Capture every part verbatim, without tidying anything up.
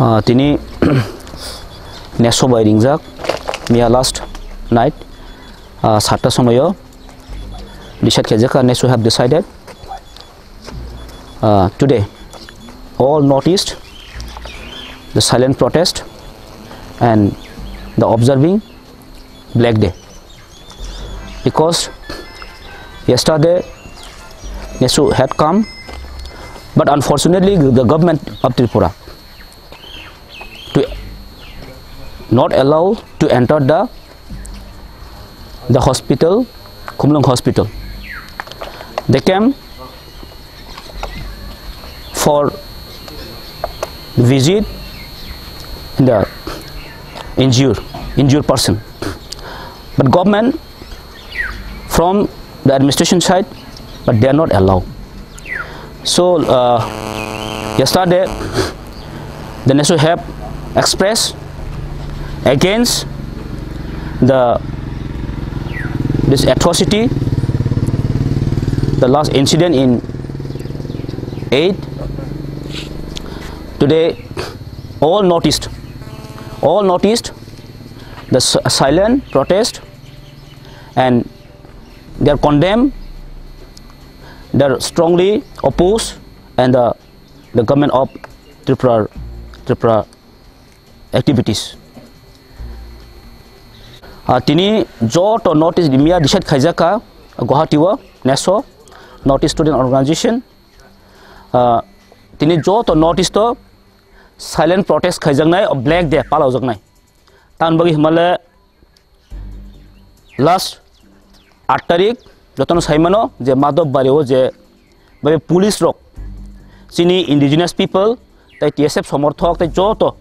Ah, tini neso bai ringjak miya last night, ah, satta somoyo decide khaijak, neso have decided, ah, today all North East, the silent protest and the observing Black Day, because yesterday neso had come, but unfortunately the government of Tripura to not allow to enter the, the hospital, Khumlwng Hospital. They came for visit the injured, injured person. But government from the administration side, but they are not allowed. So, uh, yesterday, the neso have expressed against the, this atrocity, the last incident in eight. Today, all North East, all North East, the s-, silent protest and they are condemned, they are strongly opposed, and the, the government of Tripura, Tripura activities. Ah, tini joto North East miya decide khaijak kha Guwahati o neso, North East Student Organization. Ah, tini joto North East o silent protest khaijaknai, Black Day palaujaknai. Tamoni bagwi hwnmale last aat tarik jotono saimano je Madhobari o je bai police rok chini indigenous people tai T S F somorthok tai joto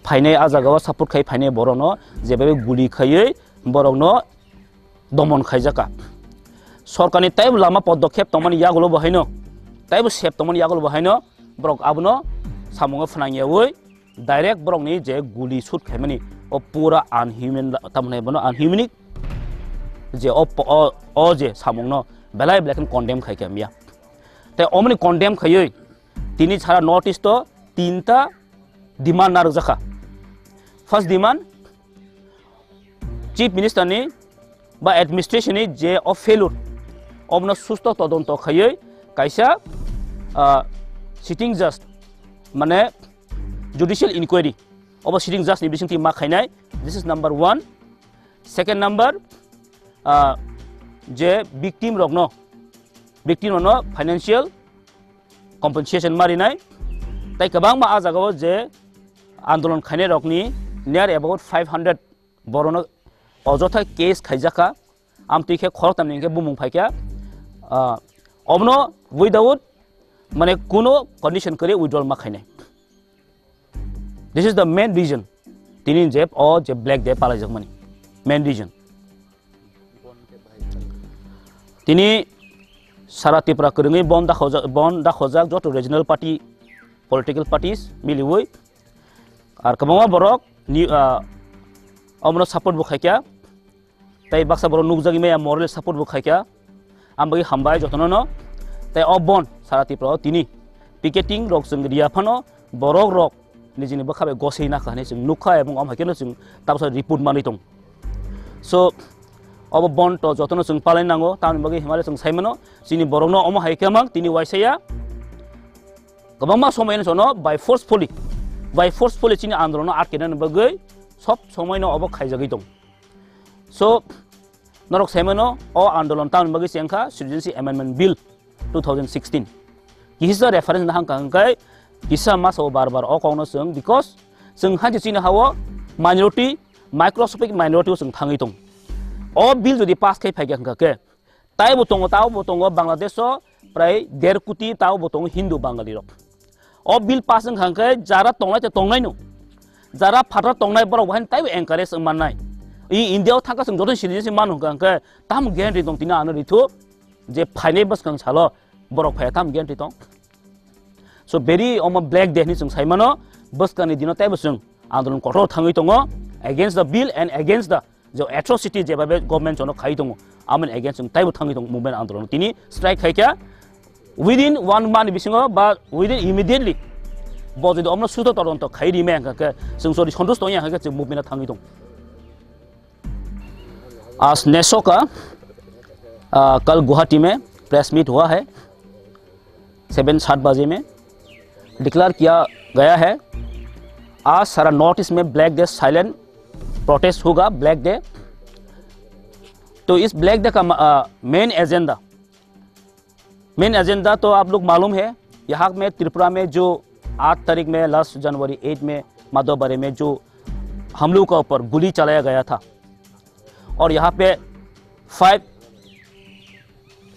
phainai, a jaga o support khai phainai borokno je bai guli khaiwi borokno domon khaijaka. Sorkarni taibo lama podokkhep tongmani yagulo bo haino, taibo sep tongmani yagulo bo haino borok abono samungo phnangyawi direct borokni je guli shoot khaimani, o pura unhuman, tamni bono unhumanic je o, o, o je samungno belai belai khe condemn khai khe miya. Tei omoni condemn khaiwi tini sara North East o tinta demand narwkjakha. First demand, Chief Minister ni ba administration ni je o failure, obono susto todonto khaiwi kaisa, ah, sitting judge, mane judicial inquiry, obo sitting judge ni bisingtwi ma khainai. This is number one. Second number, ah, je victim rokno, victim rokno financial compensation ma rinai. Tai kwbangma a jagao je andolon khainai rokni near about five hundred borokno ojotha case khaijakha, amtwi khe khoroktamni hwnkhe bumung phaikha, ah, obono without mane kuno condition kwrwi withdrawal ma khainai. This is the main reason. Tini je o je Black Day palaijakmani main reason. Tini sara Tripura kwrwngwi bon dakhojak, bon dakhojak joto regional party, political parties miliwi ar kwbangma borok ni, ah, omono support bo khaikha. Tei baksa borok nukjagwi maya moral support bo khaikha. Ang bagwi hambai jotono no. Tei o bon sara Tripura o tini picketing rok chwng riya phano borok rok nijini bwkha bai gosei nakha hinwi chwng nukha, ebong om hai kheno chwng tabsa report manwi tong. So obo bon to jotono chwng palai nango, tamni bagwi himale chwng sai mano chini borokno omo hai khe mang tini waisa ya. Kwbangma somoyano jono by forcefully, by forcefully chini andolonno atkena bagwi sob somoyno obo khaijagwi tong. So, norok saimano o andolon tamni bagwi se wngkha Citizenship Amendment Bill two thousand sixteen. Kisa reference na hangka hangkai kisa masa o bar bar o kokno chwng, because chwng haji chini hao minority, microscopic minority o chwng thangwi tong. O bill jodi pass khai phaikha hangka khe, taibo tongo, taibo tongo Bangladesh o prai der koti taibo tongo Hindu Bangali rok. O bill pass wngkha hwnkhe jara tongnai te tongnai no, jara phataro tongnai borok bo haino taibo encourage wng mannai. I India o thangkha chwng joto citizenship mano hwnkha hwnkhe tamo guarantee tong tini ano rithu je phainai bwskang salo borok phaiya tamo guarantee tong. So very omo Black Day hinwi chwng sai mano, bwskangni dino taibo chwng andolon kotor thangwi tongo against the bill and against the je atrocity jebabe government jono khai tongo, amoni against chwng taibo thangwi tongo movement andolon. Tini strike khaikha within one month bisingo ba within immediately Bo jodi omno susto todonto khai ri me hwnkha khe chwng sori sontusto wngya hwnkha khe chwng movement thangwi tong. आज नेसो का, आ, कल गुवाहाटी में press meet हुआ है, सेवन सात बजे में डिक्लेयर किया गया है। आज सारा नॉर्थ ईस्ट में ब्लैक डे, साइलेंट प्रोटेस्ट होगा, ब्लैक डे। तो इस ब्लैक डे का म-, आ, मेन एजेंडा, मेन एजेंडा तो आप लोग मालूम है, यहाँ में त्रिपुरा में जो आठ तारीख में, लास्ट जनवरी एट में माधवबाड़ी में जो हम लोग का ऊपर गोली चलाया गया था और यहाँ पे फाइव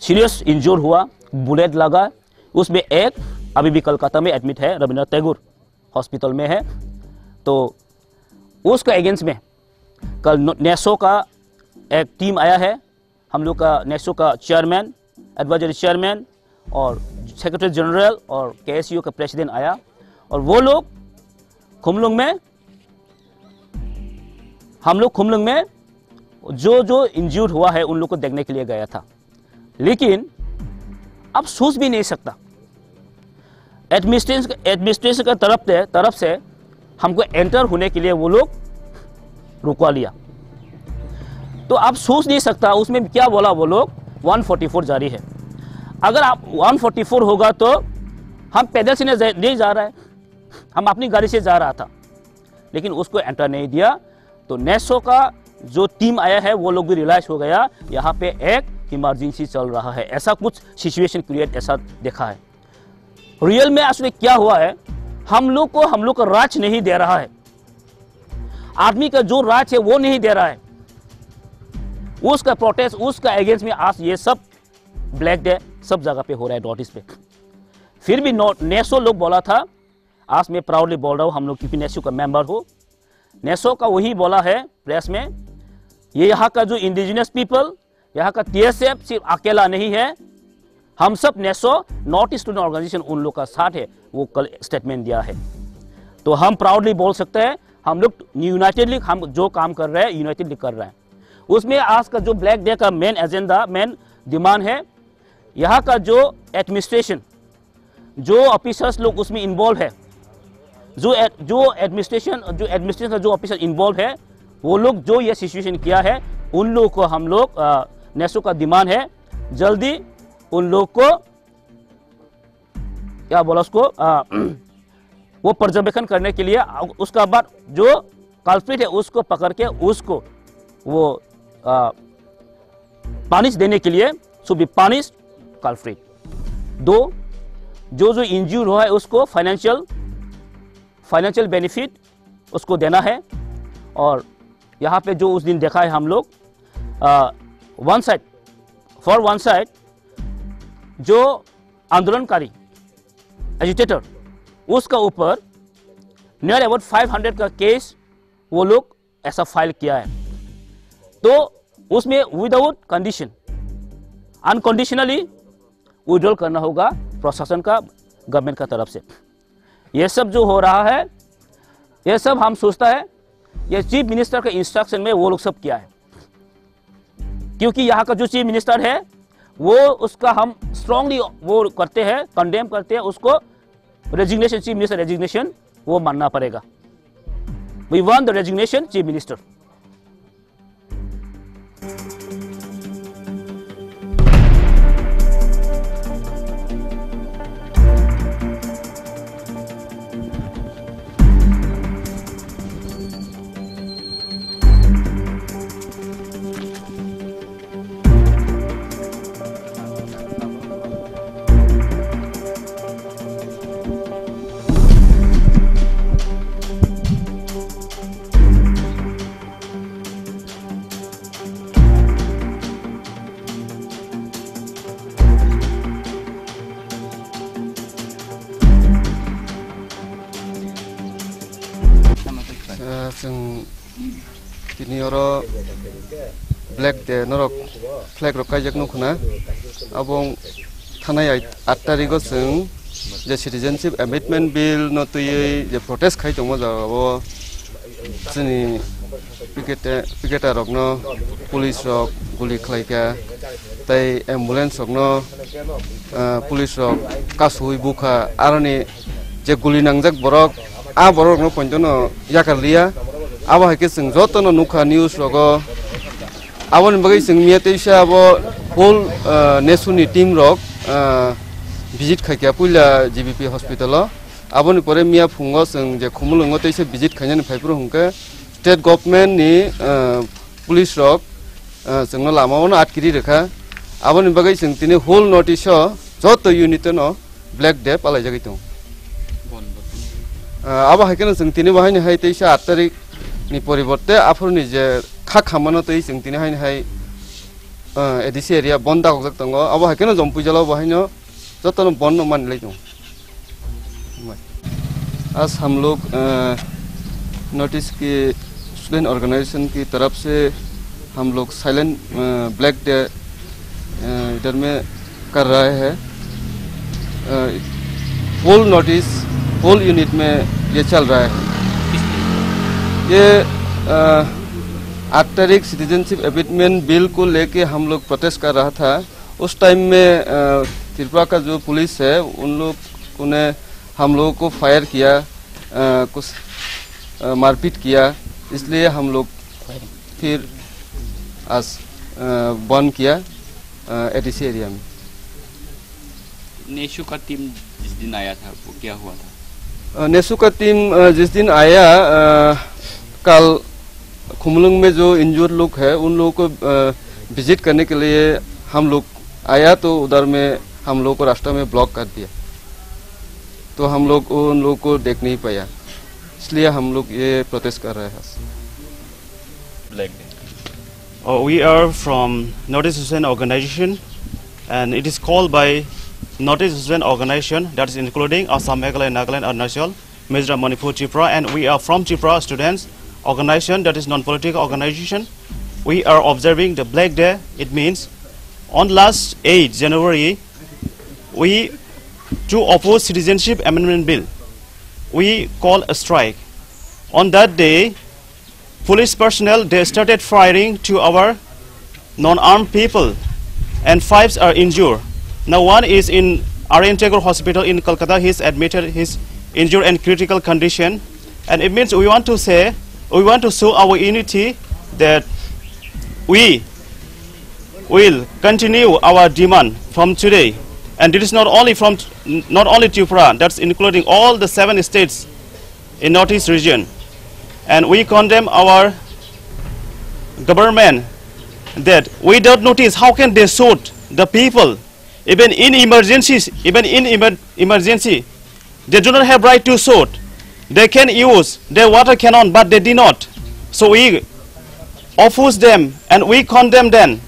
सीरियस इंजोर हुआ, बुलेट लगा, उसमें एक अभी भी कलकत्ता में एडमिट है, रविंद्रनाथ टैगोर हॉस्पिटल में है। तो उसका अगेंस्ट में कल न-, नेसो का एक टीम आया है, हम लोग का नेसो का चेयरमैन, एडवाइजरी चेयरमैन और सेक्रेटरी जनरल और केएसयू का प्रेसिडेंट आया और वो लोग खुमलुंग में, हम लोग खुमलुंग में जो जो इंजर्ड हुआ है उन लोग को देखने के लिए गया था, लेकिन आप सोच भी नहीं सकता, एडमिनिस्ट्रेशन, एडमिनिस्ट्रेशन का तरफ से, तरफ से हमको एंटर होने के लिए वो लोग रुकवा लिया। तो आप सोच नहीं सकता उसमें क्या बोला वो लोग, वन फ़ोर्टी फ़ोर जारी है। अगर आप वन फ़ोर्टी फ़ोर होगा तो हम पैदल से नहीं जा, नहीं जा रहा है, हम अपनी गाड़ी से जा रहा था, लेकिन उसको एंटर नहीं दिया। तो नेसो का जो टीम आया है वो लोग भी रियलाइज हो गया यहाँ पे एक इमरजेंसी चल रहा है, ऐसा कुछ सिचुएशन क्रिएट ऐसा देखा है। रियल में असली क्या हुआ है, हम लोग को हम लोग का राज नहीं दे रहा है, आदमी का जो राज है वो नहीं दे रहा है। उसका प्रोटेस्ट, उसका अगेंस्ट में आज ये सब ब्लैक डे सब जगह पे हो रहा है नॉर्थ ईस्ट पे। फिर भी नॉ-, नेसो लोग बोला था, आज मैं प्राउडली बोल रहा हूँ, हम लोग क्योंकि नेसो का मेंबर हो, नेसो का वही बोला है प्रेस में, ये यहाँ का जो इंडिजिनस पीपल, यहाँ का टीएसएफ सिर्फ अकेला नहीं है, हम सब NESO north east student organisation उन लोग का साथ है, वो कल स्टेटमेंट दिया है। तो हम प्राउडली बोल सकते हैं, हम लोग यूनाइटेडली हम जो काम कर रहे हैं, यूनाइटेडली कर रहे हैं। उसमें आज का जो ब्लैक डे का मेन एजेंडा, मेन डिमांड है, यहाँ का जो एडमिनिस्ट्रेशन, जो ऑफिसर्स लोग उसमें इन्वॉल्व है, जो एड-, जो एडमिनिस्ट्रेशन, जो एडमिनिस्ट्रेशन का जो ऑफिसर इन्वॉल्व है, वो लोग जो ये सिचुएशन किया है, उन लोगों को हम लोग, अ, नेसो का डिमांड है, जल्दी उन लोग को, क्या बोला उसको, अ, वो पर्यवेक्षण करने के लिए, अ, उसका बाद जो कल्प्रिट है उसको पकड़ के उसको वो, अ, पनिश देने के लिए should be punish culprit। दो, जो जो इंजर्ड हुआ है उसको फाइनेंशियल, फाइनेंशियल बेनिफिट उसको देना है। और यहाँ पे जो उस दिन देखा है हम लोग, one side, for one side, जो आंदोलनकारी, एजिटेटर, उसका ऊपर नियर अबाउट फ़ाइव हंड्रेड का केस वो लोग ऐसा फाइल किया है। तो उसमें विदाउट कंडीशन, अनकंडीशनली विड्रॉल करना होगा प्रशासन का, गवर्नमेंट का तरफ से। ये सब जो हो रहा है, ये सब हम सोचता है, ये चीफ मिनिस्टर का इंस्ट्रक्शन में वो लोग सब किया है, क्योंकि यहाँ का जो चीफ मिनिस्टर है, वो उसका हम स्ट्रांगली वो करते हैं, कंडेम करते हैं उसको। रेजिग्नेशन, चीफ मिनिस्टर रेजिग्नेशन वो मानना पड़ेगा। We want the resignation, chief minister. Ah, chwng tini oro black de norok flag rok kaijak nukho na. Abo wng thanai aat tarigo chwng je Citizenship Amendment Bill no twiwi je protest khai tongma jagao chini picket-, picketer rokno police rok guli khlaikha tei ambulance rokno, ah, police rok kasui bukha, aroni je guli nangjak borok, a borok rokno poito no yakar liya. Abo hai khe chwng joto no nukha news rogo. Aboni bagwi chwng miya teisa abo whole, ah, nesu ni team rok, ah, visit khai kha puila G B P hospital o. Aboni pore miya phungo chwng je Khumulwngo teisa visit khainani phaiphuru hwnkhe state government ni, ah, police rok, ah, chwngno lama o no atkiri rwkha. Aboni bagwi chwng tini whole notice o joto unit no Black Day palaijagwi tongo. Ah, abo hai kheno chwng tini bo haino hai teisa aat tarik ni poriborte aphuruni je kha khamano tei chwng tini haino hai, ah, A D C area bon dakokjak tongo. Abo hai kheno Jompuijala bo haino jotono bon no manlai tongo. आज हम लोग, अ, north east की student organisation की तरफ से हम लोग साइलेंट, अ, ब्लैक डे, अ, इधर में कर रहे हैं। अ, whole north east, whole unit में ये चल रहा है। ये, अ, आठ तारीख सिटीजनशिप अमेंडमेंट बिल को लेके हम लोग प्रोटेस्ट कर रहा था। उस टाइम में, अ, त्रिपुरा का जो पुलिस है, उन लोग, उन्हें हम लोगों को फायर किया, अ, कुछ, अ, मारपीट किया, इसलिए हम लोग फिर आज, अ, बंद किया, अ, A D C एरिया में। नेशु का टीम जिस दिन आया था, वो क्या हुआ था? अ, नेशु का टीम, अ, जिस दिन आया, अ, कल खुमलुंग में जो इंजर्ड लोग हैं, उन लोगों को, अ, विजिट करने के लिए हम लोग आया, तो उधर में हम लोगों को रास्ता में ब्लॉक कर दिया। तो हम लोग उन लोगों को देख नहीं पाया, इसलिए हम लोग ये प्रोटेस्ट कर रहे हैं। Black Day. Uh, we are from North East Student Organization, and it is called by North East Student Organization, that is including Assam, Meghalaya, Nagaland, Arunachal, Mizoram, Manipur, Tripura, and we are from Tripura Students Organization, that is non-political organization. We are observing the Black Day. It means on last eight January, we, to oppose Citizenship Amendment Bill, we call a strike. On that day, police personnel, they started firing to our non-armed people, and fives are injured. Now one is in Aryan Tagore Hospital in Kolkata. He's admitted, he's injured and critical condition. And it means we want to say, we want to show our unity that we will continue our demand from today. And it is not only from, not only Tripura, that's including all the seven states in Northeast region. And we condemn our government that without notice, how can they shoot the people? Even in emergencies, even in emer-, emergency, they do not have right to shoot. They can use their water cannon, but they did not. So we oppose them and we condemn them.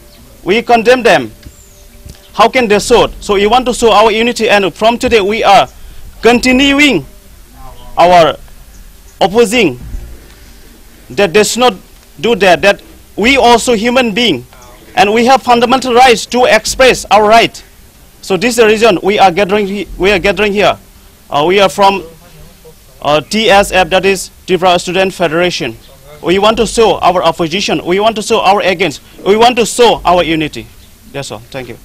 We condemn them. How can they shoot? So we want to show our unity, and from today we are continuing our opposing that they should not do that, that we also human being and we have fundamental rights to express our right. So this is the reason we are gathering he-, we are gathering here. Uh, we are from, uh, T S F, that is Tripura Student Federation. We want to show our opposition. We want to show our against. We want to show our unity. That's all. Thank you.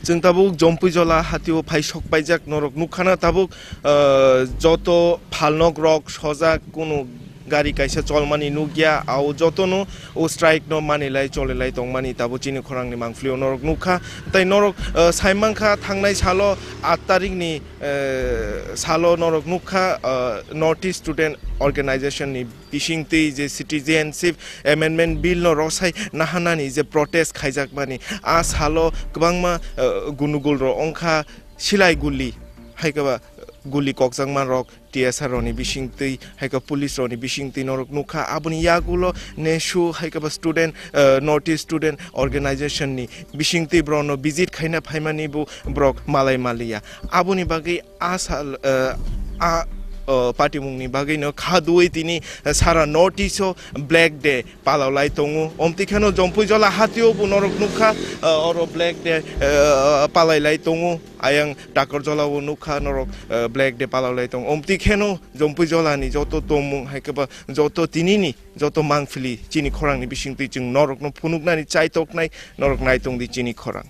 Chwng tabuk Jompuijola hatio phai sok paijak, norok nukha na tabuk, ah, joto phalnok rok sojak, kunu gari kaisa cholmani nukya, ao jotono o strike no manilai cholilai tongmani tabuk chini khorangni mangphlio norok nukha. Tai norok, ah, saimankha thangnai salo aat tarikni, ah, salo norok nukha, ah, North East Student Organization ni bisingtwi je Citizenship Amendment Bill no rosai nahanani je protest khaijakmani, a salo kwbangma, eh, gunugul rok wngkha, silai guli, hai khe ba guli kokjakma rok T S R rok ni bisingtwi, hai khe police rok ni bisingtwi norok nukha. Aboni yagulo nesu hai khe ba student, eh, North East Student Organization ni bisingtwi borok no visit khaina phaimani bo borok malai maliya. Aboni bagwi a sal, eh, a o, patimungni bagwino kha duwi tini sara North East o Black Day palaulai tongo. Omtwi kheno Jompuijola hatio bo norok nukha, o, oro Black Day, o, palailai tongo. Ayang Takarjola o nukha norok, o, Black Day palaulai tongo. Omtwi kheno Jompuijolani joto tongmung hai khe ba joto tinini joto mangpili chini khorangni bisingtwi chwng norokno phunuknani chaitoknai, norok naitongdi chini khorang.